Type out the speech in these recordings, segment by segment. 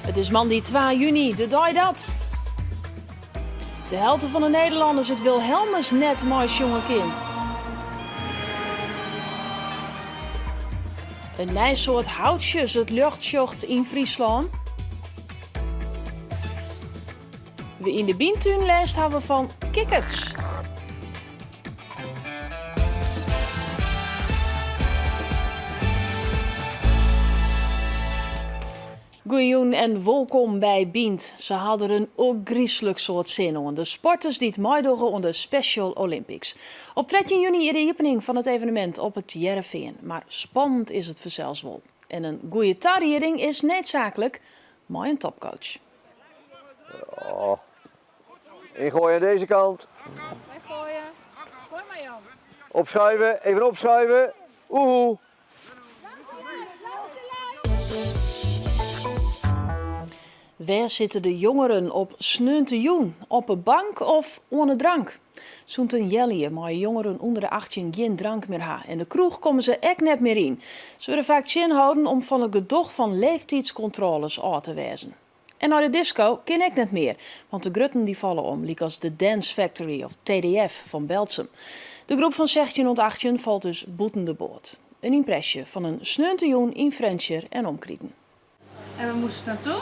It is moandei twa juny, de dei dat de helte fan de Nederlanners it Wilhelmus net meisjonge kin. In nij soart houtsjes it ljocht sjocht yn Fryslân. We yn de Byntún lêst hawwe fan kikkerts. Goeiejûn en wolkom by Bynt. Se ha der in ôfgryslik soad sin oan, de sporters dy't meidogge oan de Special Olympics. Op 13 juny is de iepening fan it evenemint op It Hearrenfean. Mar spannend is it fansels wol. En in goede tarieding is needsaaklik mei in topcoach. Oh. Ingooien aan deze kant. Gooi maar Jan. Opschuiven, even opschuiven. Oehoe. Wêr sitte de jongeren op sneontejûn? Op 'e bank of oan 'e drank? Sûnt in healjier meie jongeren ûnder de 18 gjin drank mear ha en de kroech komme se ek net mear yn. Se wurde faak tsjinholden om fan it gedoch fan leeftiidskontrôles ôf te wêzen. En nei de disko kin ek net mear, want de grutten dy falle om, lykas de Dance Factory of TDF fan Berltsum. De groep fan 16 oant 18 falt dus bûten de boat. In ympresje fan in sneontejûn yn Frjentsjer en omkriten. En wêr moast naartoe?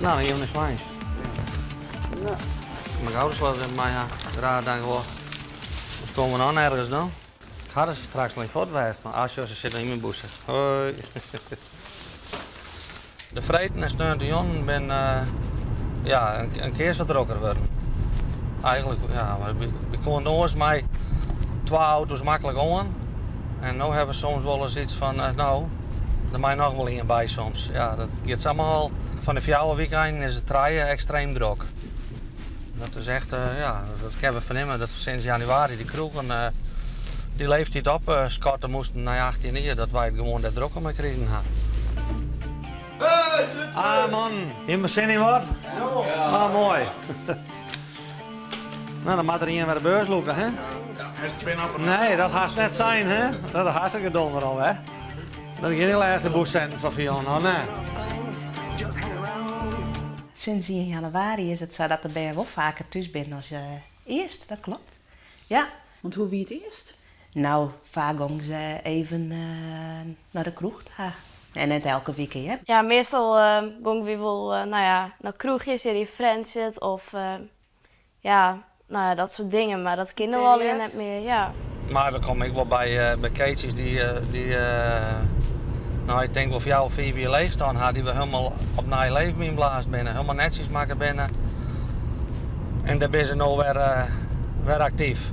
No, dan gean we nei Sweins. Mijn ouders laten mij ha, raar dank wel. We komen dan ergens dan. Ik had ze straks nog voort geweest, maar als ze zitten in mijn boezem. Hoi. De freeden en sneontejûn bin ja, in kear sa drokker wurden. Eigenlik, ja, we koenen oars mei twa auto's maklik oan. En no hawwe we soms wolris yts fan, no, der mei noch wol ien by soms. Ja, dat giet samar al. Fan de fjouwer wykeinen is it trije ekstreem drok. Dat is echt, ja, dat kinne we fernimme dat sinds januari dy kroegen dy leeftiid opskatte moasten nei 18 jier, dat wy it gewoan dêr drokker mei krigen ha. Ah man, jim sin yn wat? Ah, moai. No, dan moat der ien wer de beurs lûke, hè? Nee, dat hast net sein, hè? Dat is hartstikke donder al, hè? Dat is gjin lêste bûssinten fan Fion, oh nee. Sinds ien januari is it sa dat de bern wol faker thús binne as earst, dat klopt. Ja. Want hoe wie it earst? No, faak gongen se even nei de kroech ta. En net elke wike, hear. Ja, meastal gongen wy wol, no ja, nei kroechjes hjir yn Frjentsjer of ja, no ja, dat soart dingen. Mar dat kin no allegear net mear, ja. Mar we komme ek wol by, by keetsjes dy't, dy, no, ik tink wol fjouwer, fiif jier leech staan ha, dy't we hielendal opnij leven ynblaasd binne, hielendal netsjes makke binne. En dêr binne se no wer, wer aktyf.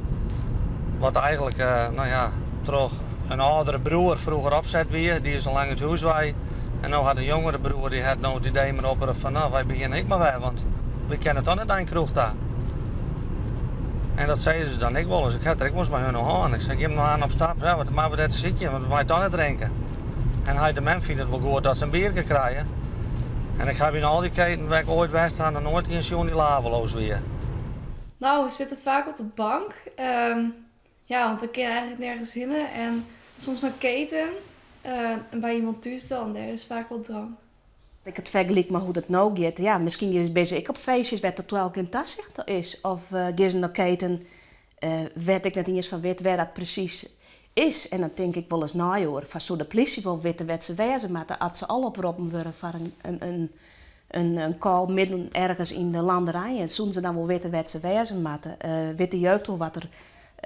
Wat eigenlik, no ja, troch in âldere broer froeger opset wie, dy is al lang út hûs wei. En no hat in jongere broer, dy hat no it idee mar oppere fan, no, wy begjinne ek mar wer, want wy kinne toch net nei in kroech ta. En dat sizze se dan ek wolris. Ik ha it der ek wolris mei hun oer hân. Ik sei, gean mar oan op stap. Ja, wat moatte we dêr te sykjen, want we meie toch net drinke. En heit en mem fine it wol goed dat se in bierke krije. En ik ha yn al dy keten wêr't ik oait west ha noch noait ien sjoen dy't laveloos wie. No, we sitte faak op de bank. Ja, want ik kin eigenlik nergens hinne. En soms nei keten en by iemand thús dan, dêr is faak wol drank. Ik it fergelyk mei hoe't it no giet, ja, miskien binne se ek op feestjes wêr't totaal gjin tasicht is. Of gean se nei keten wêr't ik net iens fan wit wêr dat presys is. En dan tink ik wolris nei oer, fan soe de plysje wol witte wêr't se wêze moatte as se al oproppen wurde foar in call midden ergens yn de landerijen. Soenen se dan wol witte wêr't se wêze moatte? Wit de jeugd wol wat der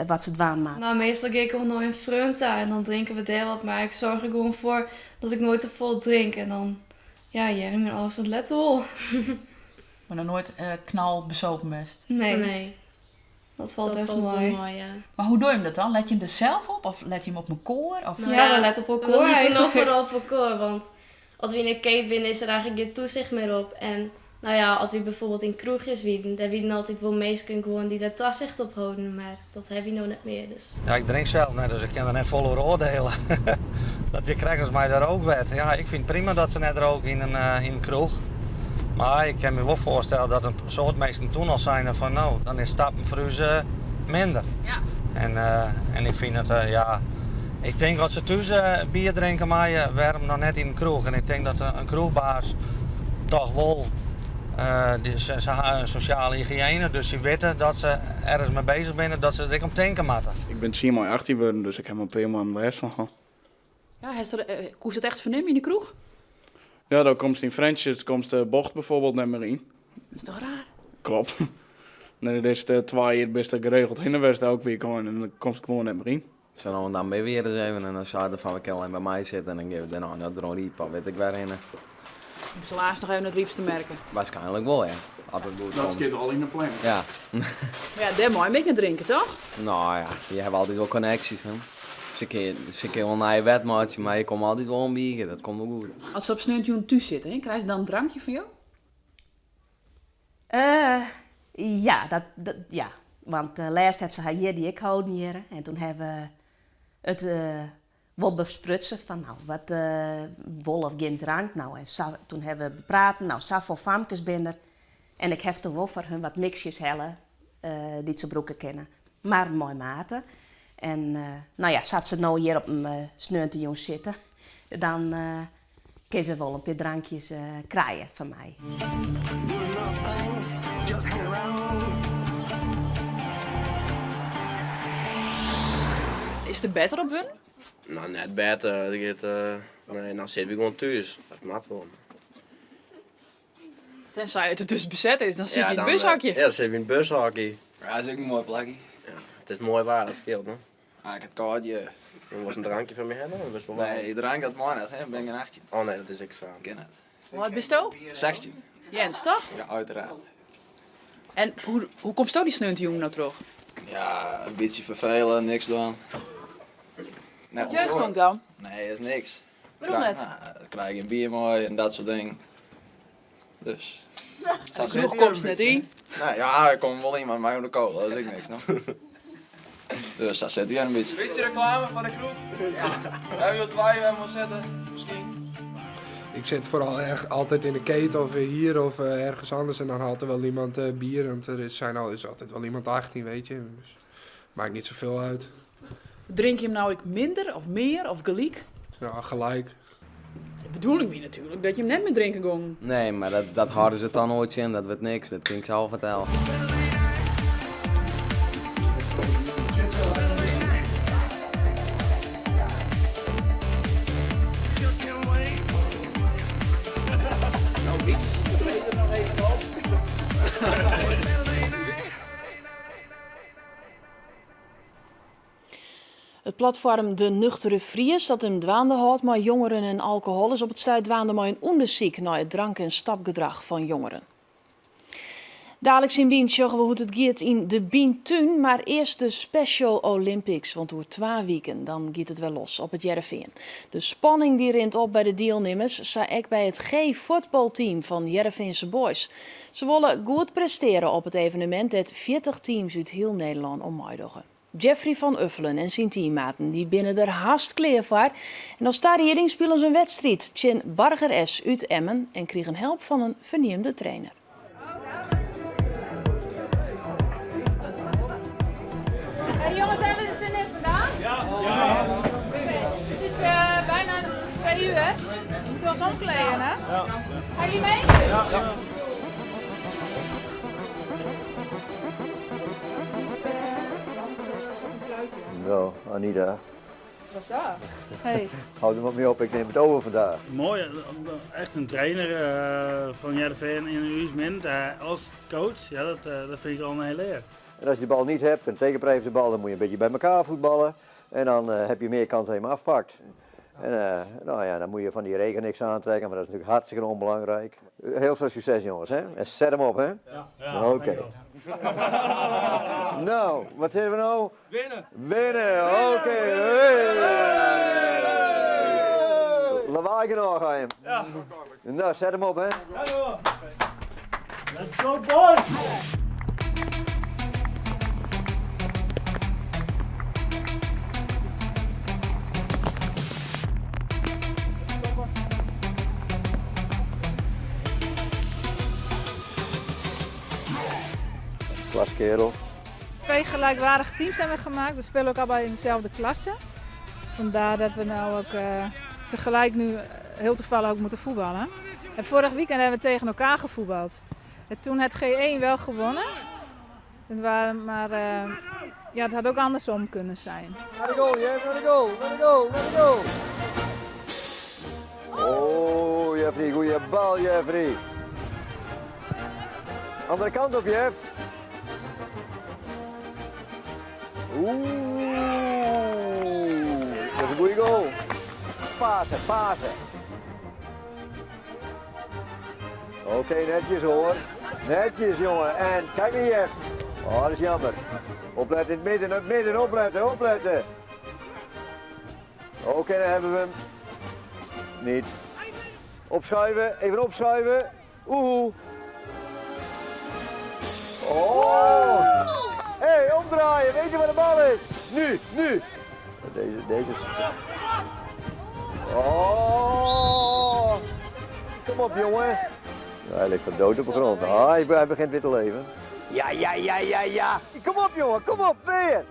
wat se dwaan moat. No, meastal gean ik gewoan nei in freon ta en dan drinke we dêr wat, mar ik soarch der gewoan foar dat ik noait te folle drink en dan, ja, hearre myn âlders dat letter wol. Mar noch noait knalbesopen west? Nee. Nee. Dat falt Dat best falt wol mei. mei, ja. Mar hoe dogge jim dat dan? Let jim der sels op of let jim op mekoar? Of? Ja, we lette op We elkoar lette noch eigenlik. foaral op elkoar, want as we yn 'e keet binne is der eigenlik gjin toesicht mear op. En no ja, as we byfoarbyld yn kroechjes wienen, dêr wienen altyd wol minsken gewoan dy't dêr tasicht op holden, mar dat hawwe wy no net mear, dus. Ja, ik drink sels net, dus ik kin der net folle oer oardiele. Dat wie krekt as mei de rookwet. Ja, ik fyn it prima dat se net roke yn in, yn in kroech. Mar ik kin my wol foarstelle dat in soad minsken toen al seine fan no, dan is stappen foar ús. minder. Ja. En, en ik fyn it, ja, ik tink as se thús bier drinke meie, wêrom dan net yn in kroech? En ik tink dat in kroechbaas toch wol, se, se ha in sosjale hygiëne, dus sy witte dat se ergens mei bezich binne, dat se der ek om tinke moatte. Ik bin tsien mei 18 wurden, dus ik ha mar in pear moannen lêst fan hân. Ja, hast der, koest it echt fernimme yn de kroech? Ja, dan komst yn Frjentsjer, komst de bocht bijvoorbeeld net mear yn. Dat is toch raar? Klopt. Nee, dit is de 2 jier bist der geregeld hinne west elk weekend en dan komst gewoan net mear yn. Zo nou en dan ben je weer eens even en dan zei er van we kunnen alleen bij mij zitten en dan geven we daarna naar Dronryp of weet ik waarheen. Om ze laatst nog even het Riepste merken. Waarschijnlijk wel, ja. Als het goed Dat komt. zit al in de planning. Ja. Maar ja, daar moet je een beetje drinken, toch? Nou ja, je hebt altijd wel connecties, hè. Ze kunnen wel naar je wet maken, maar je komt altijd wel een biertje, dat komt wel goed. Als ze op sneeuwtje thuis zitten, hè, krijg je dan een drankje van jou? Ja, dat, ja. Want laatst had ze haar hier die ik houden hier. En toen hebben we het wel besprutsen van, nou, wat wol of geen drank. Nou, en toen hebben we bepraten, nou, zoveel famkes binnen. En ik heb toen wel voor hun wat mixjes hellen die ze broeken kennen. Maar mooi maten. En zat ze nou hier op een sneeuwtje zitten, dan kun ze wel een paar drankjes krijgen van mij. Is het beter op hun? Nou, net beter. Ik het nee, nou zit ik gewoon thuis. Dat mag wel. Tenzij het dus bezet is, dan zit Ja, je in het dan, bushokje. ja, dan zit je in het bushokje. Ja, dat is ook een mooi plakje. Ja, het is mooi waar, dat scheelt, hè? Ah, ik heb het koud, ja. En was een drankje van me hebben? Dat is wel warm. Nee, drank dat mag net, hè? Ben ik een 18. Oh nee, dat is ik samen. Ik ken het. Wat bist u? 16. Jens, toch? Ja, uiteraard. En hoe komt die sneunte nou terug? Ja, een beetje vervelen, niks doen. Net als Jeugdhonk hoor. dan? Nee, dat is niks. Waarom net? Nou, dan krijg je een bier mooi en dat soort dingen. Dus. De kroeg komt ze net in. Nee, ja, ik kom wel in, maar mij om de kool, dat is ook niks, no? Dus daar zit weer een beetje. Beetje reclame van de kroeg? Ja. Hij wil twee helemaal zetten, misschien. Ik zit vooral echt altijd in de keten of hier of ergens anders en dan haalt er wel iemand bier, want er is altijd wel iemand 18, weet je. Dus maakt niet zoveel uit. Drink je hem nou ook minder of meer of gelijk? Ja, gelijk. De bedoeling wie natuurlijk dat je hem net meer drinken kon. Nee, maar dat houden ze dan nooit in, dat wordt niks, dat kan ik zelf vertellen. Het platform De Nuchtere Fries dat in dwaande houdt maar jongeren en alcohol is op het stuit dwaande maar een onderzoek naar het drank- en stapgedrag van jongeren. Dadelijk in Bien sjoggen we hoe het gaat in de Bientún, maar eerst de Special Olympics, want door 2 weken dan gaat het wel los op het Hearrenfean. De spanning die rint op bij de deelnemers, zei ik bij het G-voetbalteam van Hearrenfeanse Boys. Ze willen goed presteren op het evenement dat 40 teams uit heel Nederland om meedogen. Jeffrey van Uffelen en zijn teammaten die binnen der haast kleer voor. En als daar spelen ze een wedstrijd Chin Barger S uit Emmen en kregen hulp van een vernieuwde trainer. Hey jongens, hebben we er zin in vandaag? Ja. Ja. Het is bijna 2 uur, hè? We moeten ons omkleden, hè? Ja. Gaan jullie mee? Ja. Ja. Nou, Anita. Wat was dat? Hey. Houd er wat mee op, ik neem het over vandaag. Mooi, echt een trainer van Hearrenfean in de Uusmint als coach. Ja, dat vind ik al een hele eer. En als je de bal niet hebt en tegenpartij heeft de bal, dan moet je een beetje bij elkaar voetballen. En dan heb je meer kans dat je hem afpakt. En dan moet je van die regen niks aantrekken, maar dat is natuurlijk hartstikke onbelangrijk. Heel veel succes jongens, hè? En zet hem op, hè? Ja, ja, Oké. dankjewel. Nou, wat hebben we nou? Winnen! Winnen, oké. Hey. Lawaai genoeg, ga je. Ja. Nou, zet hem op, hè? Ja, joh. Let's go, boys! Klas kerel. Twee gelijkwaardige teams hebben we gemaakt. We spelen ook allebei in dezelfde klasse. Vandaar dat we nou ook eh, tegelijk nu heel toevallig ook moeten voetballen. En vorig weekend hebben we tegen elkaar gevoetbald. En toen had G1 wel gewonnen. Het waren, maar eh, ja, het had ook andersom kunnen zijn. Naar de goal, Jeff, naar de goal, naar de goal, naar de goal. Oh, Jeffrey, goeie bal, Jeffrey. Andere kant op, Jeff. Oeh, dat is een goede goal. Pasen, pasen. Oké, netjes hoor. Netjes, jongen. En kijk naar Jeff. Oh, dat is jammer. Opletten in het midden, in het midden, opletten, opletten. Oké, daar hebben we hem. Niet. Opschuiven, even opschuiven. Oeh. Oh. Hé, hey, omdraaien, weet je waar de bal is? Nu, nu. Deze, deze is... Oh. Kom op, jongen. Hij ligt van dood op de grond. Ah, hij begint weer te leven. Ja, ja, ja, ja, ja. Kom op, jongen, kom op, weer.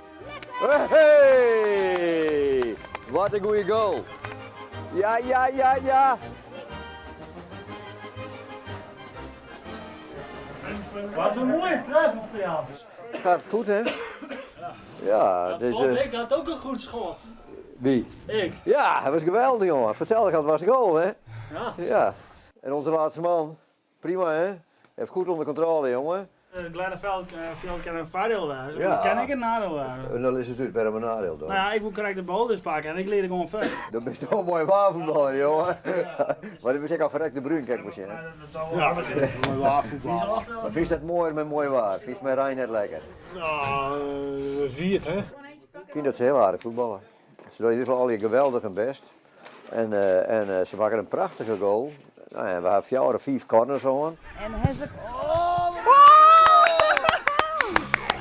Hey! Wat een goede goal. Ja, ja, ja, ja. Wat een mooie treffer voor jou. Gaat goed, hè? Ja, deze... Ik had ook een goed schot. Wie? Ik. Ja, hij was geweldig, jongen. Vertel, het was een goal, hè? Ja. Ja. En onze laatste man. Prima, hè? Heeft goed onder controle, jongen. Het kleine veld, veld kan een voordeel zijn. Ja. Dat kan ik een nadeel zijn. En dan is het natuurlijk weer een nadeel, toch? Nou ja, ik wil correct de bal dus pakken en ik leer er gewoon verder. Dat is toch een mooi waarvoetballer, jongen. Maar dat is ik al verrekt de bruin, kijk maar zien. Ja, dat is mooi waarvoetbal. Maar vind je dat mooier met mooi waar? Vind je met Rijn net lekker? Nou, viert hè. Ik vind dat ze heel aardig voetballen. Ze doen in ieder geval al je geweldig hun best. En, en ze maken een prachtige goal. Nou ja, we hebben vier of vijf corners aan. En hij zegt, oh!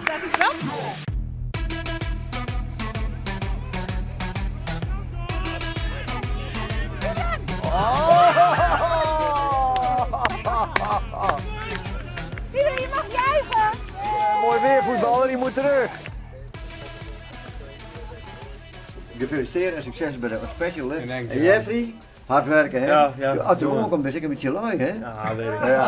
Staat hij erop? Iedereen, je mag juichen! Mooi weer voetballer, die moet terug. Gefeliciteerd en succes bij de special. hè. En Jeffrey, hard werken hè? Ja, ja. Als er komt, ben ik een beetje lui hè? Ja, weet ik. Ja.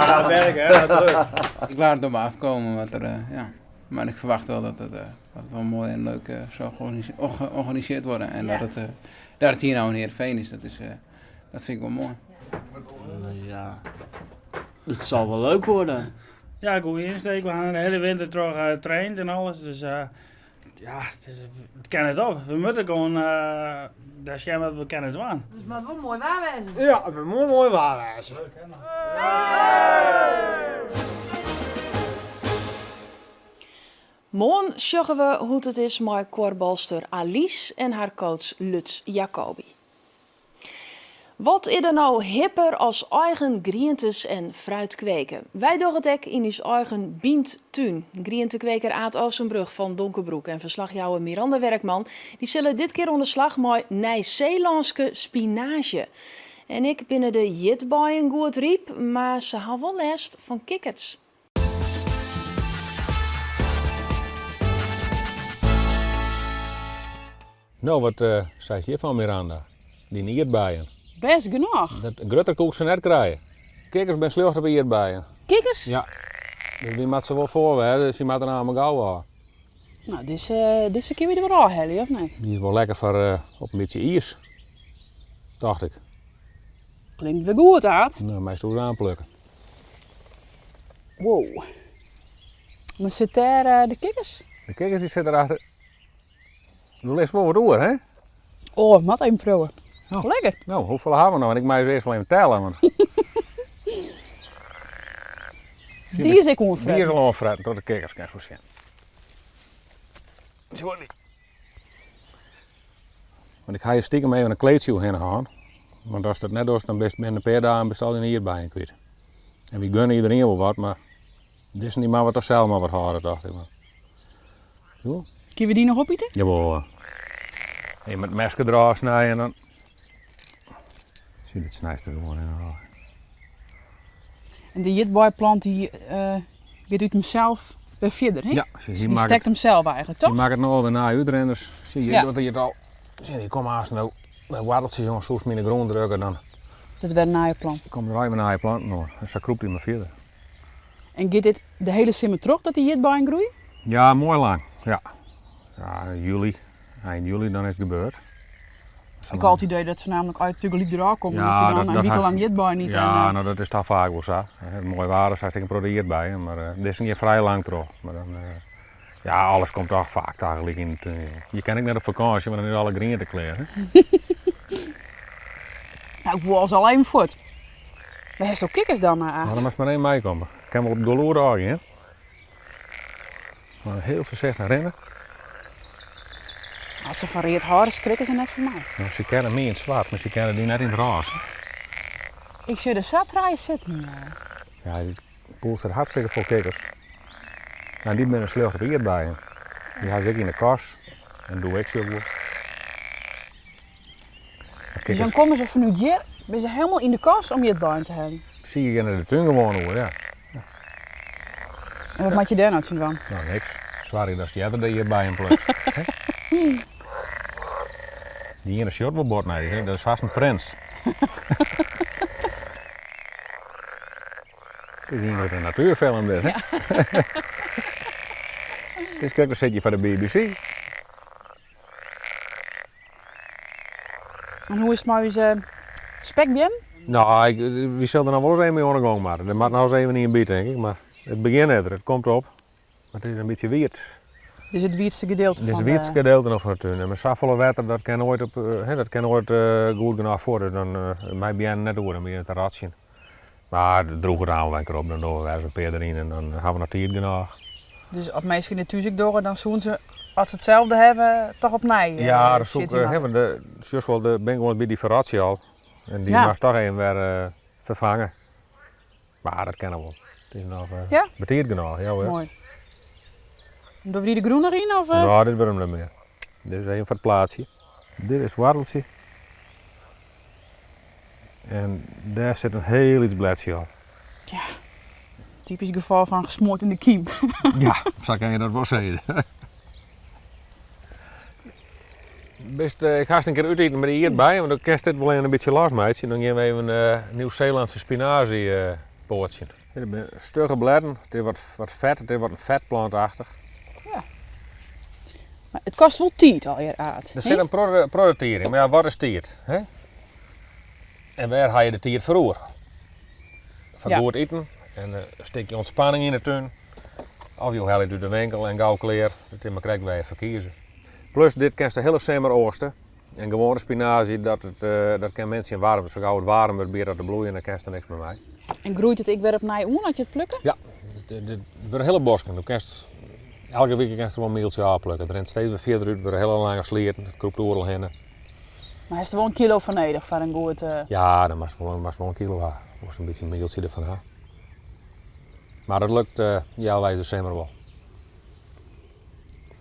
Hard werken, hè, hard druk. Ik laat het op me afkomen, wat er, ja. Maar ik verwacht wel dat het, dat het wel mooi en leuk zal georganiseerd worden. En Ja. dat, het, dat het hier nou in Heerenveen is, dat, is, dat vind ik wel mooi. Ja, het zal wel leuk worden. Ja, goede insteek. We gaan de hele winter terug getraind en alles. Dus ja, het, is, het kan het op. We moeten gewoon, daar zijn we, we kennen het aan. Dus maar het wordt mooi waar wezen. Ja, het moet mooi waar wezen. Moarn sjogge we hoe't it is mei kuorbalster Alice en har coach Lutz Jacobi. Wat is der no hipper as eigen grientes en fruit kweken? Wy dogge it ek yn ús eigen Bynt-tún. Grientekweker Aad Oostenbrug fan Donkerbroek en ferslachjouwer Miranda Werkman dy sille dit kear oan de slach mei Nij-Seelânske spinaazje. En ek binne de ierdbeien goed ryp, mar se ha wol lêst fan kikkerts. No, wat seist hjirfan, Miranda? Dyn ierdbeien. Bêst genôch. Dat, grutter koe ik se net krije. Kikkers binne sljocht op ierdbeien. Kikkers? Ja. Dus wy moatte se wol foar wêze, dus dy moatte der aanst gau ôf. No, dizze, dizze kinne we der wer ôfhelje, of net? Dy is wol lekker foar op in bytsje iis, tocht ik. Klinkt wer goed, Aad. No, meist oer oanplukke. Wow. Mar sit dêr de kikkers? De kikkers dy sitte derachter. Der list wol wat oer, hè? Oh, moat even priuwe. Oh. Lekker. No, hoefolle ha we no? Want ik mei se earst wol even telle. Want... Dy is ek oanfretten. Dy is al oanfretten troch de kikkers, kinst wol sjen. Sorry. Want ik ha hjir stikem even in kleedsje oerhinne hân. Want ast dat net dochst, dan bist binnen in pear dagen bist al dyn ierdbeien kwyt. En wy gunne iderien wol wat, mar dizze dy moatte we toch sels mar wat hâlde, tocht ik. Jo. Kinne we dy noch opite? Jawol. Even mei it meske derôf snije en dan. Sjoch, dit snijst der gewoan yn ôf. En de ierdbeiplant dy giet út himsels. Wer fierder, hè? Ja, zie, Dus hy dy makket- stekt him sels eigentlik, toch? Hy makket no alwer nije útrinners. Zie je Ja. dat hy it al. Zie, dy komme aanst no mei woarteltsjes oan, soest 'm yn de grûn drukke, dan Dat wer nije plant. komme der alwer nije planten oan. En sa krûpt hy mar fierder. En giet dit de hiele simmer troch dat dy ierdbeien groeie? Ja, moai lang. Ja. Ja, july, ein july, dan is it gebeurd. Ik ha altyd it idee dat se namelijk uit tagelyk derôf komme. dat je dan in wike lang ierdbeien ite. Ja, en, no, dat is toch faak wol sa. It moai waar is, hast ek in protte ierdbeien, mar uh, dizze gean frij lang troch. Mar dan, uh, ja, alles komt toch faak tagelyk yn de tún. joh. Je kin ek net op fakânsje, want dan is alle griente klear. Hè? Nou, ik wol als al even fuort. Wêr hast kikkers dan, Maar Aart? dan moatst mar even meikomme. Ik kin wol op it gelûd ôfgean. Mar hiel foarsichtich rinne. As se fan read hâlde, skrikke se net fan my. No, se kenne my yn it swart, mar se kenne dy net yn it rôze. Ik sjoch der sa trije sitten. Ja, dy boel sit hartstikke fol kikkers. En dy binne sljocht op ierdbeien. Dy ha se ek yn de kas. En doe ek sjoch wol. Dus dan komme se fanút hjir, binne se helemaal yn de kas om ierdbeien te hawwen. Sil ik de tún gewoan oer, ja. En wat moat je dêr no tsjin dwaan? No, niks. Soargje datst earder de ierdbeien plukt. Dy iene sjocht wol bot nei dy, dat is fêst in prins. It is ien grutte natuerfilm dit, hè? It is krekt as sit je foar de BBC. En hoe is it mei ús spekbeam? No, ik, wy sille der noch wol ris even mei oan 'e gong moatte. Der moat noch ris even ien by, tink ik. Mar it begjin is der, it komt op. Mar it is in bytsje wiet. Dit is it wietste gedeelte Dit is fan it wietste gedeelte noch fan de tún. En mei safolle wetter, dat kin noait, op, hè, dat kin noait goed genôch fuort. Dus dan mei beannen net oer, dan begjint it te rotsjen. Mar it drûget aanst wer in kear op, dan dogge we wer ris in pear deryn en dan hawwe we noch tiid genôch. Dus as minsken dit thús ek dogge, dan soene se, as se itselde hawwe, toch opnij Ja, dat soe ik, siedzje hè, moatte. want de, sjochst wol, der binne gewoan by dy ferrotsje al. En dy Ja. moatst toch even wer ferfange. Mar dat kin noch wol. It is noch Ja? betiid genôch, ja hoor. Moai. Dogge we dy de grûn noch yn? Of? No, dit wurdt him net mear. Dit is even foar it plaatsje. Dit is it woarteltsje. En dêr sit in hiel lyts bledsje op. Ja, typysk gefal fan gesmoard yn de kiem. Ja, sa kin je dat wol sizze. Bist, ik hast in kear útiten mei de ierdbeien, want dan kinst dit wol even in bytsje losmeitsje. Dan gean we even Nieuw-Zeelandse spinazie poatsjen. Dit binne stugge blêden, it is wat, wat fet, it is wat in fetplantachtich. Ja. Mar it kostet wol tiid allegear, Aart. Der sit in protte, protte tiid yn, mar ja, wat is tiid? Hè? En wêr ha je de tiid foar oer? Foar Ja. goed iten en in stikje ûntspanning yn de tún. Of jo helje it út de winkel en gau klear. It is mar krekt wêr je foar kieze. Plus, dit kinst de hiele simmer oogste. En gewoane spinazie, dat, it, dat kin min tsjin waarm. Sa gau it waarm wurdt, begjint dat te bloeien, dan kinst der niks mear mei. En groeit it ek wer opnij oan as je it plukke? Ja, dit wurde hiele bosken. Do kinst, elke wike kinst der wol in mieltsje ôfplukke. It rint steeds wer fierder út, wurde hiele lange slierten, it krûpt oeral hinne. Mar hast der wol in kilo foar nedich foar in goed... Ja, dan moatst wol, moatst wol in kilo ha. Moatst in bytsje in mieltsje derfan ha. Mar dat lukt healweis de simmer wol.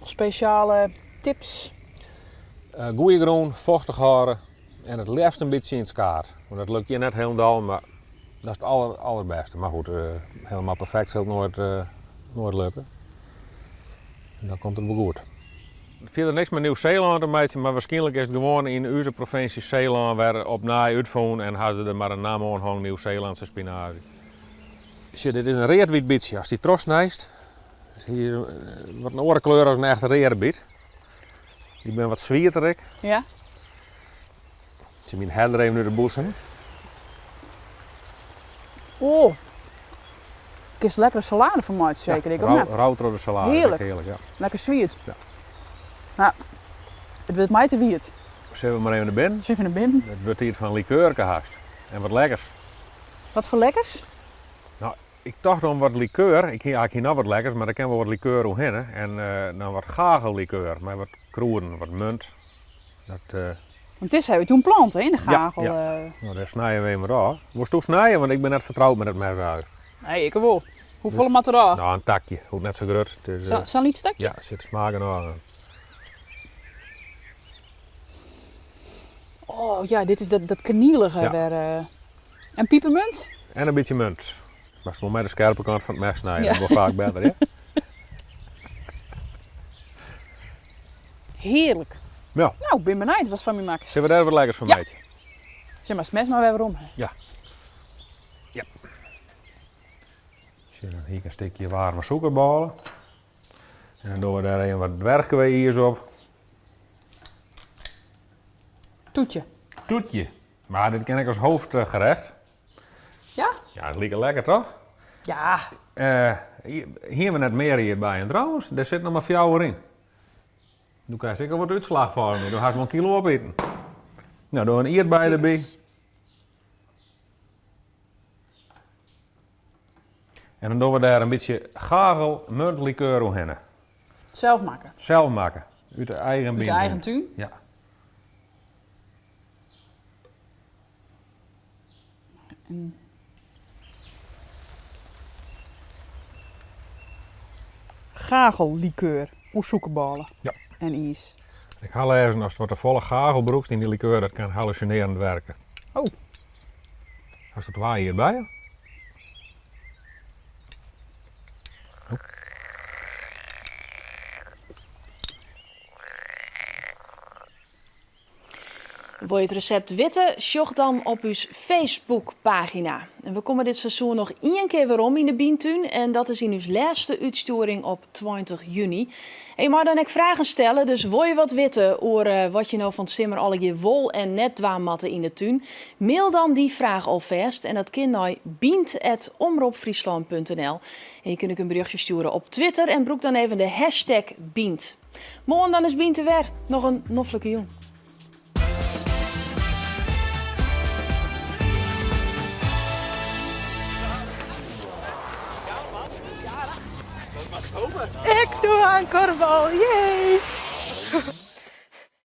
Noch spesjale tips? Goede grûn, fochtich hâlde en it leafst in bytsje yn it skaad. Want dat lukt hjir net hielendal, mar dat is it aller, allerbêste. Mar goed, helemaal perfekt sil it noait, noait lukke. En dan komt it wol goed. Fierder niks mei Nieuw-Seelân te meitsjen, mar wierskynlik is it gewoan yn ús provinsje Seelân wer opnij útfûn en ha se der mar in namme oan hong, Nieuw-Zeelandse spinazie. Sjoch, dit is in read-wyt bytsje. Ast dy trochsnijst, is hy wat in oare kleur as in echte reade byt. Dy binne wat swierder ek. Ja. Tsjin myn herder even út de bûse. Oh. Kinst lekkere salade fan meitsje, seker ek, of net? Rau troch de salade. Hearlik. Hearlik, ja. Lekker swiet. Ja. No, it wurdt my te wiet. Sille we mar even nei binnen? Sille we nei binnen? It wurdt tiid foar in likeurke hast. En wat lekkers. Wat foar lekkers? No, ik tocht om wat likeur. Ik hie, ik hie noch wat lekkers, mar der kin wol wat likeur oerhinne. En dan wat gagellikeur mei wat krûden, wat munt. Dat, Want dit ha we toen plant, hè, yn de Ja, gagel. ja. No, dêr snije we even ôf. Wolsto snije? Want ik bin net fertroud mei dat mes eigentlik. Nee, ik wol. Hoefolle Dus- moat der ôf? No, in takje. Hoecht net sa grut. It is, Sa'n lyts takje? Ja, sit smaak genôch oan. Oh ja, dit is dat, dat kanielige Ja. wer. En pipermunt? En in bytsje munt. Moatst wol mei de skerpe kant fan it mes snije, Ja. dat wol faak better, ja? Hearlik. Ja. Nou, bin benijd watst foar my makkest. Sille we dêr wat lekkers fan meitsje? Sjoch mar, smes mar wer werom. Ja. Ja. Sjoch, dan hie ik in stikje waarme sûkerbôle. En dan dogge we dêr even wat dwerchkwee-iis op. Toetje. Toetje. Mar dit kin ek as hoofdgerecht. Ja? Ja, it liket lekker toch? Ja. Hiene we net mear ierdbeien trouwens? Dêr sit noch mar fjouwer yn. Do krijst ek al wat útslach foar my. Do hast wol in kilo opiten. No, doch in ierdbei derby. En dan dogge we dêr in bytsje gagel muntlikeur oerhinne. Sels makke? Sels makke. Út de eigen Út de eigen tún? Ja. Gagellikeur oer sûkerbôle ja. en iis. Ik ha lêzen, ast wat te folle gagel brûkst yn dy likeur, dat kan hallusinearjend werke. Oh. Hast der twa ierdbeien? Wol je it resept witte? Sjoch dan op ús Facebookpagina. En we komme dit seizoen noch ien kear werom yn de Byntún en dat is yn ús lêste útstjoering op 20 juny. En je meie dan ek fragen stelle, dus wol je wat witte oer eh, wat je no fan 't simmer allegear wol en net dwaan moatte yn de tún? Mail dan dy fraach alfêst en dat kin nei bynt@omropfryslân.nl. En je kinne ek in berjochtsje stjoere op Twitter en brûk dan even de hashtag Bynt. Moarn dan is Bynt der wer. Noch in noflike jûn. Ik doe aan kuorbal, yay!